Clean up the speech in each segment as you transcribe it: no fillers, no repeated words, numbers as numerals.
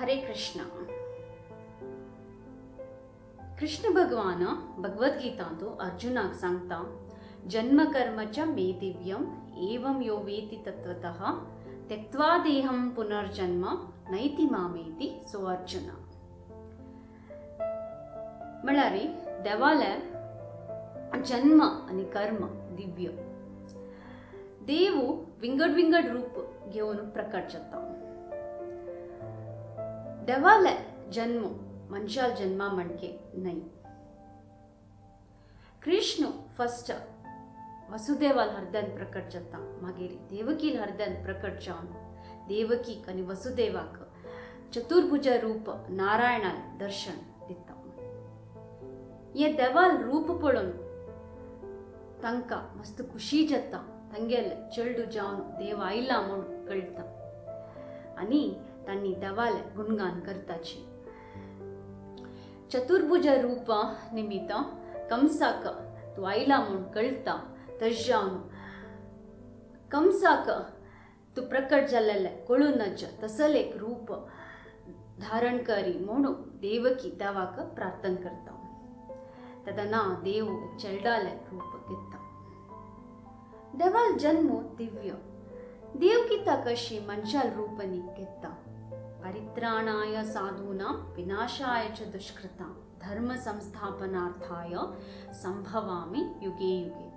हरे कृष्ण. कृष्ण भगवान भगवद्गीतांतु अर्जुनाक सांगता, जन्म कर्म च मे दिव्यम एवं यो वेति तत्त्वतः त्यक्त्वा देहं पुनर्जन्म नैति मामेति सो अर्जुन. म्हळ्यार देवाले जन्म आनी कर्म दिव्य. देव विंगड विंगड रूप घेवन प्रकट जाता. देवाले जन्म मनशाल जन्मा म्हणके न्हय. कृष्ण फस्ट वसुदेवाल हरद्यान प्रकट जाता, मागीर देवकील हरद्यान प्रकट जावन देवकीक आनी वसुदेवाक चतुर्भुज रूप नारायणाल दर्शन दिता. हे देवाल रूप पळोवन तांकां मस्त खुशी जाता. तांगेले चेडू जावन देव आयला म्हूण कळटा आनी तांणी देवाले गुणगान करताची. चतुर्भुज रूप निमित्त कंसाक तूं आयला म्हूण कळटा, तशें जावन कंसाक तूं प्रकट जाल्लें कळूं नज तसलें एक रूप धारण करी म्हणून देवकी देवाक प्रार्थना करता. तेन्ना देव चेडालें रूप घेता. देवाल जन्म दिव्य. देव कित्याक अशी मनशाल रूपनी घेता? परित्राणाय साधूनां विनाशाय च दुष्कृतां धर्म संस्थापनार्थाय संभवामि युगे युगे.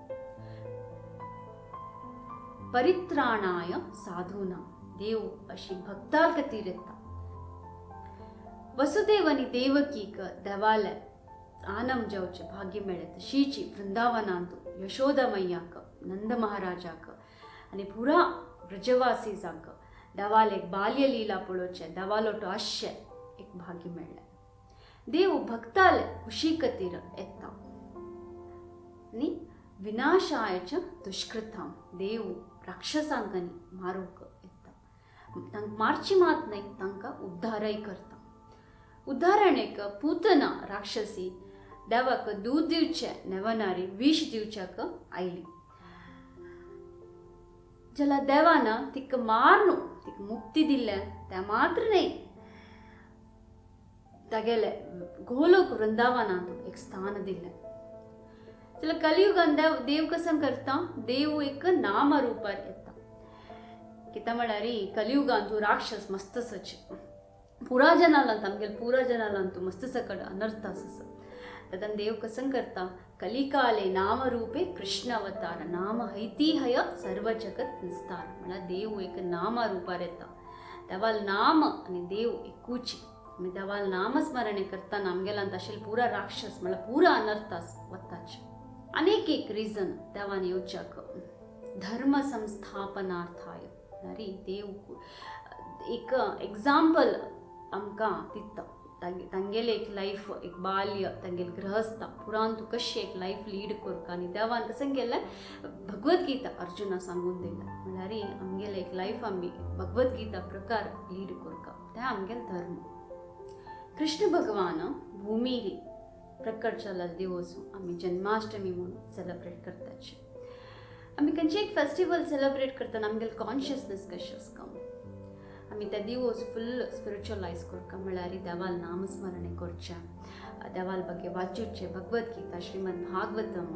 परित्राणाय साधूनां, देव अशी भक्ताल खातीर येता. वसुदेव आनी देवकीक देवाले आनंद जावचें भाग्य मेळ्ळें. तशीच वृंदावनांत यशोदा मैयाक, नंद महाराजाक आनी पुरा ब्रजवासीजांक देवाले एक बाल्य लीला पळोवचें, देवालोटो आसचें एक भाग्य मेळ्ळें. देव भक्ताले खुशी खातीर येता. आनी विनाशाय च दुष्कृतां, देव राक्षसांक आनी मारूंक येता. तांकां मारची मात न्हय, तांकां उद्धारय करता. उदाहरण एक, पूतना राक्षसी देवाक दूद दिवचें नेवनारी विष दिवच्याक आयली जाल्यार देवान तिका मारून तिका मुक्ती दिल्लें. तें मात्र न्हय, तागेले गोलोक वृंदावनांत एक स्थान दिल्लें. जाल्यार कलियुगान देव देव कसं करता? देव एक नाम रुपार येता. कित्याक म्हळ्यार कलियुगान तूं राक्षस मस्त सच पुरा जनालांत, आमगेले पुरा जनालांत मस्त सकड अनर्थ आसा. तेन्ना देव कसं करता? कलिकाले नामरूपे कृष्ण अवतार, नाम हैतिहय सर्व जगत निस्तार. म्हळ्यार देव एक नाम रुपार येता. देवाल नाम आनी देव एकूच. आमी देवाल नामस्मरणे करतना आमगेल्यान तशें पुरा राक्षस म्हळ्यार पुरा अनर्थ वताच. अनेक एक रिजन देवान येवच्याक, धर्म संस्थापनार्थाय. म्हळ्यार देव एक एग्जाम्पल आमकां दिता. तांगेलें एक लायफ, एक बाल्य, तांगेलें गृहस्थ पुरान तूं कशें एक लायफ लीड करता आनी देवान कसं केलें भगवद्गीता अर्जुना सांगून दिलें. म्हळ्यार आमगेलें एक लायफ आमी भगवद्गीता प्रकार लीड करता, तें आमगेलें धर्म. कृष्ण भगवान भूमीर प्रकट जाल्लो दिवस आमी जन्माष्टमी म्हणून सेलेब्रेट करताचे. आमी खंयचें एक फेस्टिवल सेलेब्रेट करतना आमगेलें कॉन्शियसनेस कशें आसता? आमी त्या दिवस फुल स्पिरिच्युअलायज करता. म्हळ्यार देवाल नामस्मरणे करचें, देवाल ಬಗ್ಗೆ वाचुचें, भगवद्गीता, श्रीमद भागवतम,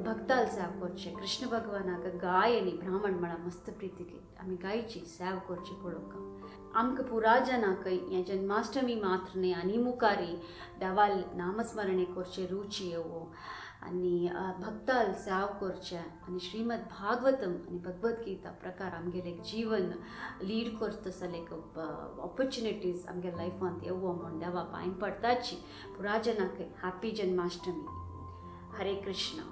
भक्ताल सेव करचें, कृष्ण भगवानाक गाय आनी ब्राह्मण म्हळ्यार मस्त प्रिती आमी गायची सेव करची पळोवंक. आमकां पुरा जनांकय हें जन्माष्टमी मात्र न्हय आनी मुखारी देवाल नामस्मरणे करचें रुची येवो आनी भक्ताल सेव करचें आनी श्रीमद भागवतम आनी भगवद्गीता प्रकार आमगेलें एक जीवन लीड करता जाल्यार एक ऑपॉर्च्युनिटीज आमगे लायफांत येवो म्हूण देवा पांय पडताची. पुरा जनांकय हॅपी जन्माष्टमी. हरे कृष्णा.